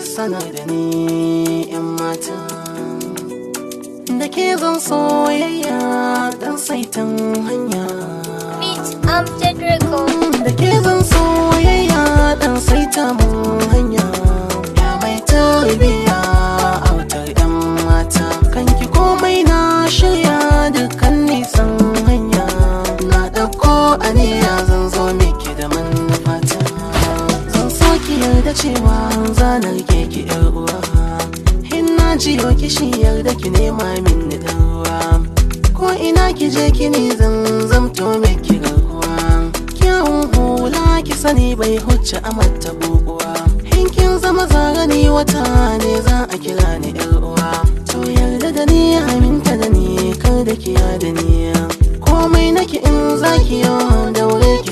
Sanar da ni, 'yan mata. Da ke zan soyayya dan saitan hanya. Beat Amjad Record. Da ke zan soyayya, dan saita mun hanya. Ya mai tarbiya, autar 'yan mata. Kanki komai na shirya, dukkan nisan hanya. Na ɗauko aniya, zan zo miki da manufata. Zan so ki yarda cewa zana rike ki 'yar uwa. In na jiyo kishi, yarda ki nema min ni dan ruwa. Ko ina ki je ki ne, zan zamto miki garkuwa. Kyawun hula, ki sani, bai hucce a mata buguwa. In kin zama zarani, wata ne za a kira ni 'yar uwa. To yarda da ni, aminta da ni, kar da ki da ni. Komai naki in zaki yo daure ki.